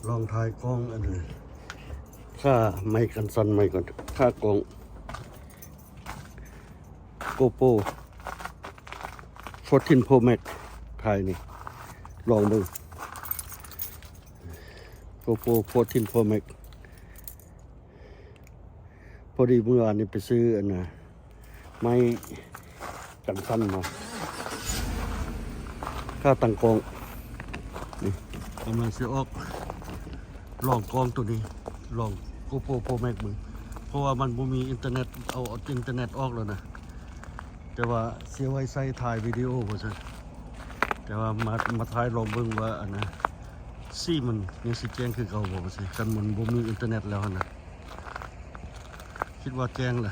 ລອງຖ່າຍກ້ອງອັນນີ້ ຄ່າໄມກັນສັ່ນໃໝ່ກ່ອນ ຄ່າກ້ອງ GoPro fourteen Pro Max ຖ່າຍນີ້ ລອງເບິ່ງ GoPro fourteen Pro Max ພໍດີມື້ວານນີ້ໄປຊື້ອັນນ່າ ໄມ້ກັນສັ່ນມາ ຄ່າຕັ້ງກ້ອງ ນີ້ ກຳລັງຊິອອກ ລອງກ້ອງໂຕນີ້ ລອງ GoPro Pro Max ເບິ່ງ ເພາະວ່າມັນບໍ່ມີອິນເຕີເນັດ ເອົາອິນເຕີເນັດອອກແລ້ວນະ ແຕ່ວ່າຊິໄວ້ໃຊ້ຖ່າຍວິດີໂອວ່າຊັ້ນ ແຕ່ວ່າມາ ມາຖ່າຍລອງເບິ່ງວ່າອັນນ່າ ສີມັນຍັງຊິແຈ້ງຄືເກົ່າບໍ່ວ່າຊັ້ນ ຄັນມັນບໍ່ມີອິນເຕີເນັດແລ້ວຫັ້ນນະ ຄິດວ່າແຈ້ງລະ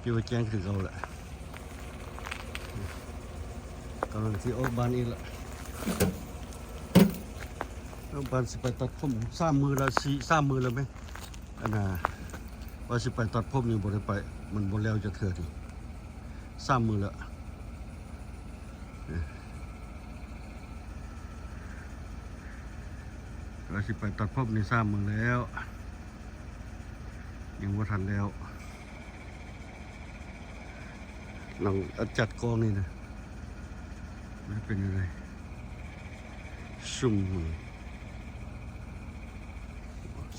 ຄິດວ່າແຈ້ງຄືເກົ່າລະ ກຳລັງຊິອອກບ້ານອີກລະ ອອກບ້ານຊິໄປຕັດຜົມ ສາມມື້ລະ ສີ່ ສາມມື້ລະແມ ອັນນ່າ ວ່າຊິໄປຕັດຜົມຍັງບໍ່ໄດ້ໄປ ມັນບໍ່ແລ້ວຈັກເທື່ອນີ້ ສາມມື້ລະ ວ່າຊິໄປຕັດຜົມນີ້ ສາມມື້ແລ້ວ ຍັງບໍ່ທັນແລ້ວ ຫຼັງອັດຈັດກ້ອງນີ້ນະ ມັນເປັນຈັ່ງໃດ ຊຸມມື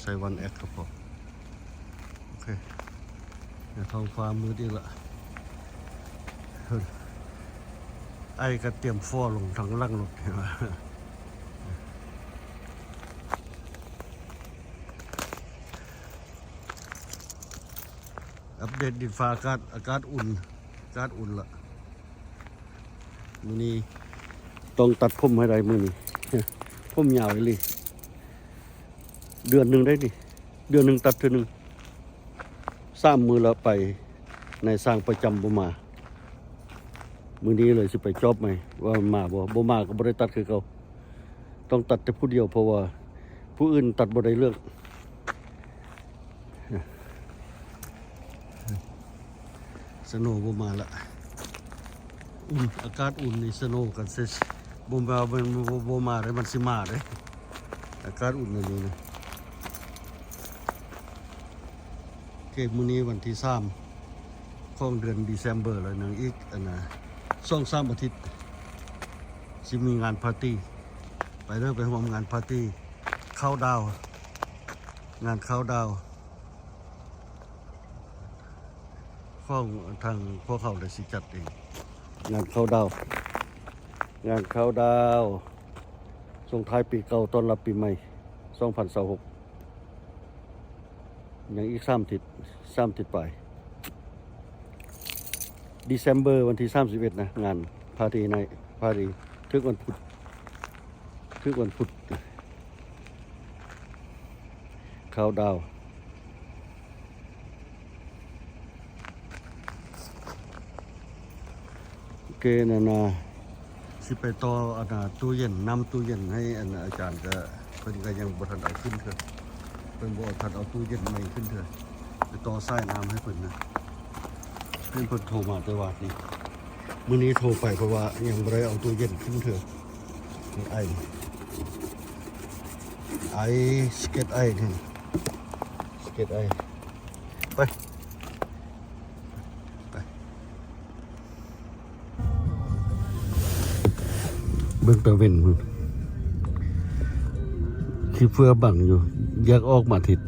ໃສ່ວັນແອັກກໍພໍ ໂອເຄ ດຽວທ້ອງຟ້າມືດອີກລະ ໄອ້ກໍຕຽມຟໍລົງທາງຫຼັງລົດ ອັບເດດດິນຟ້າອາກາດ ອາກາດອຸ່ນ ອາກາດອຸ່ນລະ ມື້ນີ້ຕ້ອງຕັດຜົມໃຫ້ໄດ້ມື້ນີ້ ຜົມຍາວອີ່ຫຼີ ເດືອນໜຶ່ງໄດ້ນີ້ ເດືອນໜຶ່ງຕັດເທື່ອໜຶ່ງ ສາມມື້ລະໄປ ນາຍຊ່າງປະຈຳບໍ່ມາ ມື້ນີ້ເລີຍຊິໄປຈອບໃໝ່ ວ່າມາບໍ່ ບໍ່ມາກໍບໍ່ໄດ້ຕັດຄືເກົ່າ ຕ້ອງຕັດແຕ່ຜູ້ດຽວ ເພາະວ່າຜູ້ອື່ນຕັດບໍ່ໄດ້ເລື່ອງ. ສະໂນບໍ່ມາລະ ອຸ່ນ ອາກາດອຸ່ນນີ້ ສະໂນກັນເສຍ ບໍ່ມາ ບໍ່ ບໍ່ມາເດ້ ມັນຊິມາເດ້ ອາກາດອຸ່ນອັນນີ້ນະ. ເກມມື້ນີ້ວັນທີສາມຂອງເດືອນ December ແລ້ວ ຍັງອີກອັນນະ ສອງສາມອາທິດ ຊິມີງານປາຕີ້ ໄປເດີ ໄປຮ່ວມງານປາຕີ້ ເຂົ້າດາວ ງານເຂົ້າດາວ ຂອງທາງພວກເຂົາໄດ້ຊິຈັດເອງ ງານເຂົ້າດາວ ງານເຂົ້າດາວ ສົ່ງທ້າຍປີເກົ່າ ຕ້ອນຮັບປີໃໝ່ ສອງພັນຊາວຫົກ ຍັງອີກສາມທິດ ສາມທິດປາຍ December ວັນທີສາມສິບເອັດນະ ງານປາຕີ້ໃນ ປາຕີ້ ຖືກວັນພຸດ ຄືວັນພຸດ ເຂົ້າດາວ ໂອເຄ ນັ້ນນະ ຊິໄປຕໍ່ອັນນະ ຕູ້ເຢັນ ນ້ຳຕູ້ເຢັນໃຫ້ອັນນະ ອາຈານກະ ເພິ່ນກະຍັງບໍ່ທັນເອົາຂຶ້ນເທື່ອ ເພິ່ນບໍ່ທັນເອົາຕູ້ເຢັນໃໝ່ຂຶ້ນເທື່ອ ໄປຕໍ່ສາຍນ້ຳໃຫ້ເພິ່ນນະ ເພິ່ນ ເພິ່ນໂທມາແຕ່ວານນີ້ ມື້ນີ້ໂທໄປ ເພາະວ່າຍັງບໍ່ໄດ້ເອົາຕູ້ເຢັນຂຶ້ນເທື່ອ. ໄອ ໄອ ສະເກັດໄອ ນີ້ ສະເກັດໄອ ໄປ ໄປ ເບິ່ງຕາເວັນພຸ້ນ ຂີ້ເຟືອບັງຢູ່ ຢາກອອກມາທິດ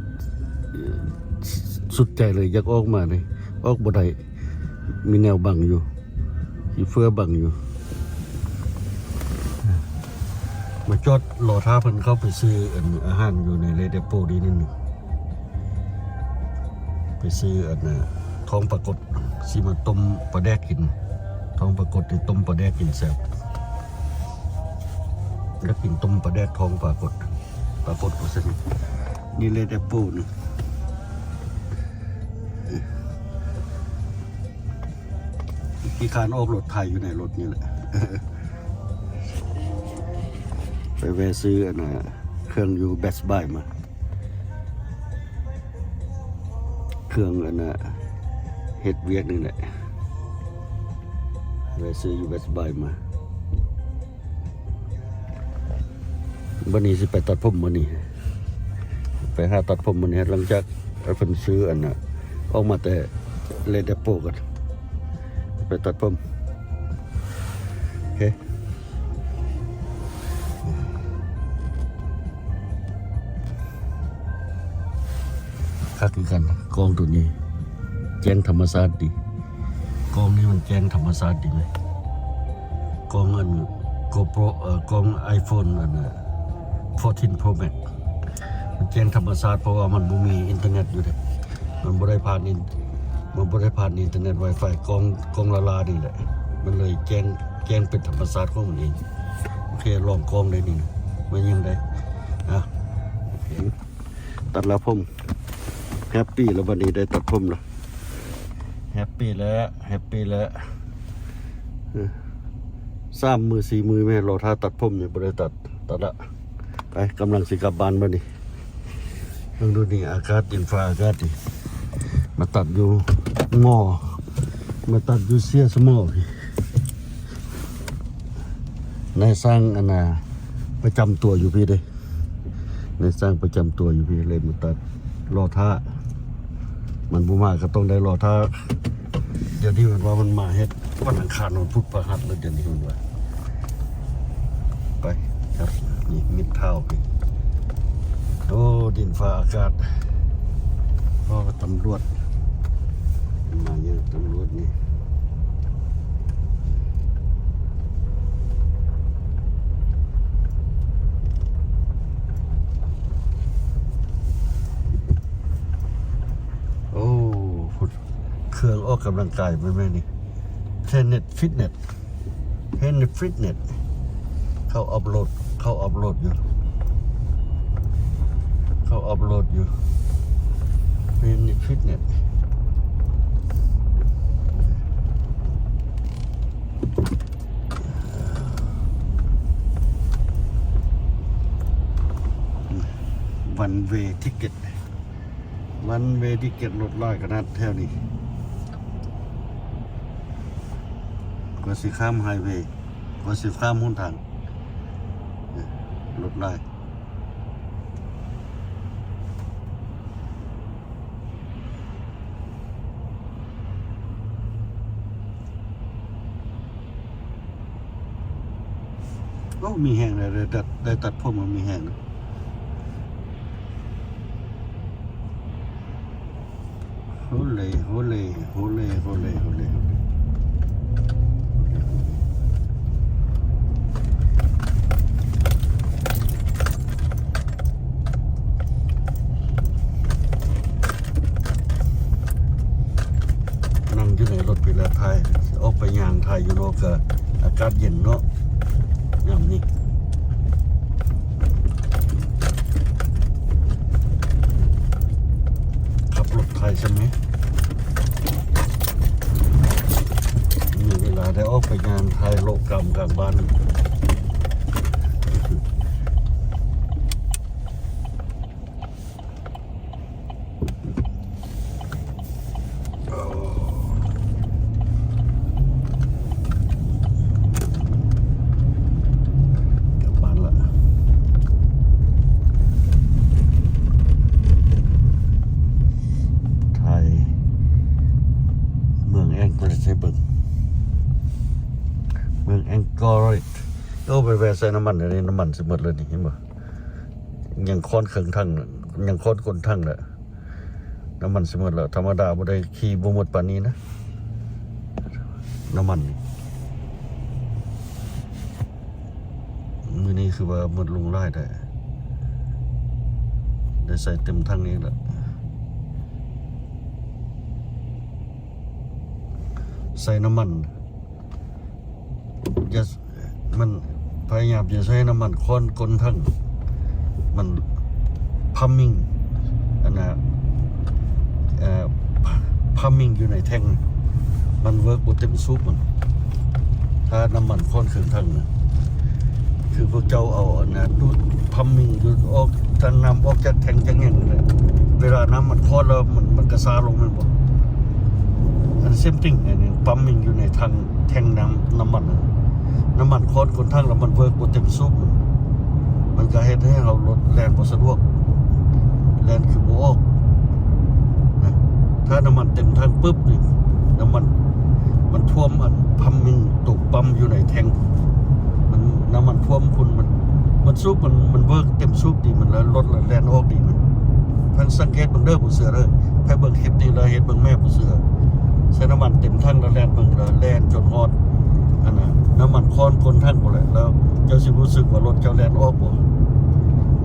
ສຸດໃຈເລີຍ ຢາກອອກມາເລີຍ ອອກບໍ່ໄດ້ ມີແນວບັງຢູ່ ຂີ້ເຟືອບັງຢູ່ ມາຈອດລໍຖ້າເພິ່ນເຂົ້າໄປຊື້ອັນອາຫານຢູ່ໃນເລດແອັບເປິ້ນນີ້ໜຶ່ງ ໄປຊື້ອັນນ່າ ທ້ອງປາກົດ ຊິມາຕົ້ມປາແດກກິນ ທ້ອງປາກົດນີ້ຕົ້ມປາແດກກິນແຊບ ຢາກກິນຕົ້ມປາແດກທ້ອງປາກົດ ປາກົດວ່າຊັ້ນ ນີ້ເລດແອັບເປິ້ນນີ້ ຂີ້ຄ້ານອອກລົດ ຖ່າຍຢູ່ໃນລົດນີ້ແຫຼະ ໄປແວ່ຊື້ອັນນ່າ ເຄື່ອງຢູ່ Best Buy ມາ ເຄື່ອງອັນນ່າ ເຮັດວຽກນີ້ແຫຼະ ແວ່ຊື້ຢູ່ Best Buy ມາ ບັດນີ້ຊິໄປຕັດຜົມມື້ນີ້ ໄປຫາຕັດຜົມມື້ນີ້ ຫຼັງຈາກເພິ່ນຊື້ອັນນ່າ ອອກມາແຕ່ເລດແອັບເປິ້ນ ກໍໄປຕັດຜົມ. ໂອເຄ ຄັກຄືກັນ ກ້ອງໂຕນີ້ ແຈ້ງທຳມະຊາດດີ. ກ້ອງນີ້ມັນແຈ້ງທຳມະຊາດດີເລີຍ. ກ້ອງອັນໂກໂປຣ ເອີ ກ້ອງໄອໂຟນອັນນ່າ ໂຟທີນໂປຣແມັກ ມັນແຈ້ງທຳມະຊາດ ເພາະວ່າມັນບໍ່ມີອິນເຕີເນັດຢູ່ເດ້. ມັນບໍ່ໄດ້ຜ່ານອິນ ມັນບໍ່ໄດ້ຜ່ານອິນເຕີເນັດ ວາຍຟາຍ ກ້ອງ ກ້ອງລ້າໆນີ້ແຫຼະ. ມັນເລີຍແຈ້ງ ແຈ້ງເປັນທຳມະຊາດຂອງມັນເອງ. ໂອເຄ ລອງກ້ອງໄດ້ນີ້ນະ ມັນຍັງໄດ້ ອ່ະ ໂອເຄ. ຕັດແລ້ວຜົມ ແຮັບປີແລ້ວ ບັດນີ້ໄດ້ຕັດຜົມແລ້ວ ແຮັບປີແລ້ວ ແຮັບປີແລ້ວ. ເອີ ສາມມື້ສີ່ມື້ແມ່ນລໍຖ້າຕັດຜົມນີ້ ບໍ່ໄດ້ຕັດ ຕັດລະ. ໄປ ກຳລັງຊິກັບບ້ານບັດນີ້. ເບິ່ງດູນີ້ ອາກາດ ດິນຟ້າອາກາດນີ້ ມາຕັດຢູ່ມໍ່ ມາຕັດຢູ່ເຊຍສະມໍ່ພີ້. ນາຍຊ່າງອັນນ່າ ປະຈຳຕົວຢູ່ພີ້ເດ້. ນາຍຊ່າງປະຈຳຕົວຢູ່ພີ້ ເລີຍມາຕັດ ລໍຖ້າ ມັນບໍ່ມາກໍຕ້ອງໄດ້ລໍຖ້າ. ດຽວນີ້ມັນວ່າມັນມາເຮັດວັນອັງຄານ ວັນພຸດ ພະຫັດ ແລ້ວ ດຽວນີ້ມັນວ່າ. ໄປ ຄັບ ນີ້ມິດທາວພີ້. ໂອ້ ດິນຟ້າອາກາດ ໂອ້ ຕຳຫຼວດ ມາເຍອະ ຕຳຫຼວດນີ້. ໂອ້ ພຸ້ນ ເຄື່ອງອອກກຳລັງກາຍແມ່ນໆນີ້ ແພລເນັດຟິດເນັດ ເພລເນັດຟິດເນັດ ເຂົາອັບໂຫຼດ ເຂົາອັບໂຫຼດຢູ່ ເຂົາອັບໂຫຼດຢູ່ ເພລເນັດຟິດເນັດ. ວັນເວທິກເກັດ ວັນເວທິກເກັດ ລົດຫຼາຍຂະໜາດແຖວນີ້. ກວ່າຊິຂ້າມໄຮເວ ກວ່າຊິຂ້າມຫົນທາງ ລົດຫຼາຍ. ໂອ້ ມີແຮງເລີຍ ໄດ້ຕັດ ໄດ້ຕັດຜົມ ມີແຮງເລີຍ. ໂຮເລ ໂຮເລ ໂຮເລ ໂຮເລ ໂຮເລ ໂຮເລ. ນັ່ງຢູ່ໃນລົດພີ້ແຫຼະ ຖ່າຍ ອອກໄປຍ່າງຖ່າຍຢູ່ນອກກະອາກາດເຢັນເນາະ ຍາມນີ້ ຂັບລົດຖ່າຍຊະແມ້. ມີເວລາໄດ້ອອກໄປຍ່າງຖ່າຍໂລະກຳກາງບ້ານ. ກັບບ້ານລະ ຖ່າຍເມືອງແອງກຣິດໃຫ້ເບິ່ງ ເມືອງແອງກຣິດ. ໂອ້ ໄປແວ່ໃສ່ນ້ຳມັນ ອັນນີ້ນ້ຳມັນຊິໝົດແລ້ວນີ້ ເຫັນບໍ່? ຍັງຄ້ອນເຄິ່ງຖັງ ຍັງຄ້ອນກົ້ນຖັງແຫຼະ ນ້ຳມັນຊິໝົດແລ້ວ. ທຳມະດາບໍ່ໄດ້ຂີ່ບໍ່ໝົດປານນີ້ນະ ນ້ຳມັນນີ້. ມື້ນີ້ຄືວ່າໝົດລົງຫຼາຍແທ້ ໄດ້ໃສ່ເຕັມຖັງອີກແລ້ວ. ໃສ່ນ້ຳມັນ ຢ່າ ມັນພະຍາຍາມຈະໃຊ້ນ້ຳມັນຄ້ອນກົ້ນຖັງ ມັນພັມມິງ ອັນນ່າ ເອີ ພັມມິງຢູ່ໃນແທັງ ມັນເວີກບໍ່ເຕັມສູບມັນ ຖ້ານ້ຳມັນຄ້ອນເຄິ່ງຖັງນະ. ຄືພວກເຈົ້າເອົາອັນນ່າ ດູດພັມມິງດູດອອກ ຖ້ານ້ຳອອກຈາກແທັງຈາກຫຍັງນີ້ແຫຼະ ເວລານ້ຳມັນຄ້ອນແລ້ວ ມັນ ມັນກະຊ້າລົງແມ່ນບໍ່? ອັນເຊັມຕິງ ອັນນີ້ ພັມມິງຢູ່ໃນຖັງ ແທັງນ້ຳ ນ້ຳມັນ ນ້ຳມັນຄ້ອນກົ້ນຖັງແລ້ວ ມັນເວີກບໍ່ເຕັມສູບ ມັນກະເຮັດໃຫ້ເຮົາລົດແລ່ນບໍ່ສະດວກ. ແລ່ນຄືບໍ່ອອກນະ. ຖ້ານ້ຳມັນເຕັມຖັງປຶບນີ້ ນ້ຳມັນ ມັນຖ້ວມອັນພັມມິງ ໂຕປ້ຳຢູ່ໃນແທັງ ມັນ ນ້ຳມັນຖ້ວມພຸ້ນ ມັນ ມັນສູບ ມັນ ມັນເວີກເຕັມສູບດີ ມັນລະ ລົດລະແລ່ນອອກດີນະ. ທ່ານສັງເກດເບິ່ງເດີ ບໍ່ເຊື່ອເດີ ໃຜເບິ່ງຄລິບນີ້ລະເຮັດເບິ່ງແມ້ ບໍ່ເຊື່ອ. ໃສ່ນ້ຳມັນເຕັມຖັງລະແລ່ນເບິ່ງ ລະແລ່ນຈົນຮອດ ອັນນ່າ ນ້ຳມັນຄ້ອນກົ້ນຖັງພຸ້ນແຫຼະ ແລ້ວເຈົ້າຊິຮູ້ສຶກວ່າລົດເຈົ້າແລ່ນອອກບໍ່.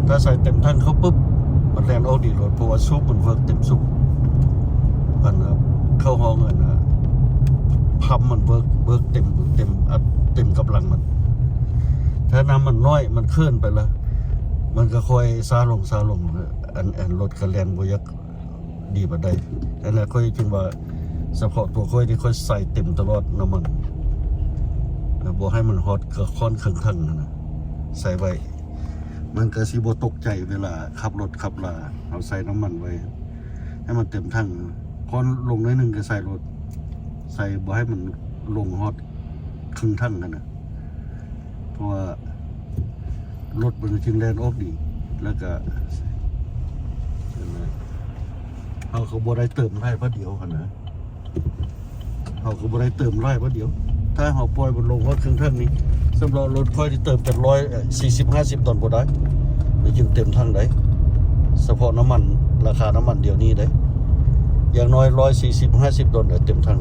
ຖ້າໃສ່ເຕັມຖັງເຂົ້າປຶບ ມັນແລ່ນອອກດີໂລດ ເພາະວ່າສູບມັນເວີກເຕັມສູບ ອັນນ່າ ເຂົ້າຫ້ອງ ອັນນ່າ ພັມມັນເວີກ ເວີກເຕັມ ເຕັມອັດ ເຕັມກຳລັງມັນ. ຖ້ານ້ຳມັນນ້ອຍ ມັນເຂີນໄປລະ ມັນກໍຄ່ອຍຊ້າລົງ ຊ້າລົງ ອັນ ອັນ ລົດກໍແລ່ນບໍ່ຢາກດີປານໃດ. ອັນນັ້ນຂ້ອຍຈຶ່ງວ່າ ສະເພາະຕົວຂ້ອຍທີ່ຂ້ອຍໃສ່ເຕັມຕະຫຼອດນ້ຳມັນ ບໍ່ໃຫ້ມັນຮອດກັບຄ້ອນເຄິ່ງຖັງຫັ້ນນະ ໃສ່ໄວ້ ມັນກໍຊິບໍ່ຕົກໃຈເວລາຂັບລົດຂັບລາ. ເຮົາໃສ່ນ້ຳມັນໄວ້ໃຫ້ມັນເຕັມຖັງ ຄ້ອນລົງໜ້ອຍໜຶ່ງກໍໃສ່ໂລດ ໃສ່ບໍ່ໃຫ້ມັນລົງຮອດເຄິ່ງຖັງຫັ້ນນະ ເພາະວ່າລົດມັນຈຶ່ງແລ່ນອອກດີ ແລ້ວກະ ເຮົາກໍບໍ່ໄດ້ເຕີມຫຼາຍບາດດຽວຫັ້ນນະ ເຮົາກໍບໍ່ໄດ້ເຕີມຫຼາຍບາດດຽວ. ຖ້າເຮົາປ່ອຍມັນລົງຮອດເຄິ່ງຖັງນີ້ ສຳລັບລົດຂ້ອຍທີ່ເຕີມເປັນຮ້ອຍ ເອີ ສີ່ສິບ ຫ້າສິບດອນບໍ່ໄດ້ ມັນຈຶ່ງເຕັມຖັງໄດ້. ສະເພາະນ້ຳມັນ ລາຄານ້ຳມັນດຽວນີ້ເດ້ ຢ່າງໜ້ອຍຮ້ອຍສີ່ສິບ ຫ້າສິບດອນໄດ້ເຕັມຖັງ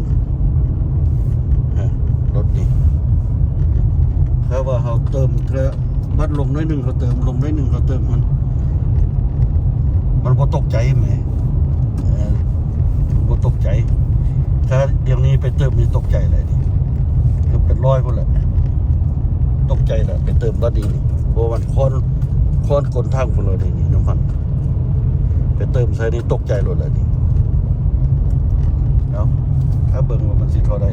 ຮະ ລົດນີ້. ຖ້າວ່າເຮົາເຕີມເທື່ອ ບັດລົງໜ້ອຍໜຶ່ງເຮົາເຕີມ ລົງໜ້ອຍໜຶ່ງເຮົາເຕີມ ມັນ ມັນບໍ່ຕົກໃຈແໝ ເອີ ບໍ່ຕົກໃຈ. ຖ້າດຽວນີ້ໄປເຕີມນີ້ຕົກໃຈແຫຼະນີ້ ເກືອບເປັນຮ້ອຍພຸ້ນແຫຼະ ຕົກໃຈແຫຼະ ໄປເຕີມບັດນີ້ນີ້ ເພາະວ່າມັນຄ້ອນ ຄ້ອນກົ້ນຖັງພຸ້ນແລ້ວນີ້ ນ້ຳມັນ ໄປເຕີມໃສ່ນີ້ຕົກໃຈໂລດແຫຼະນີ້. ເອົາ ຖ້າເບິ່ງວ່າມັນຊິທໍ່ໃດ.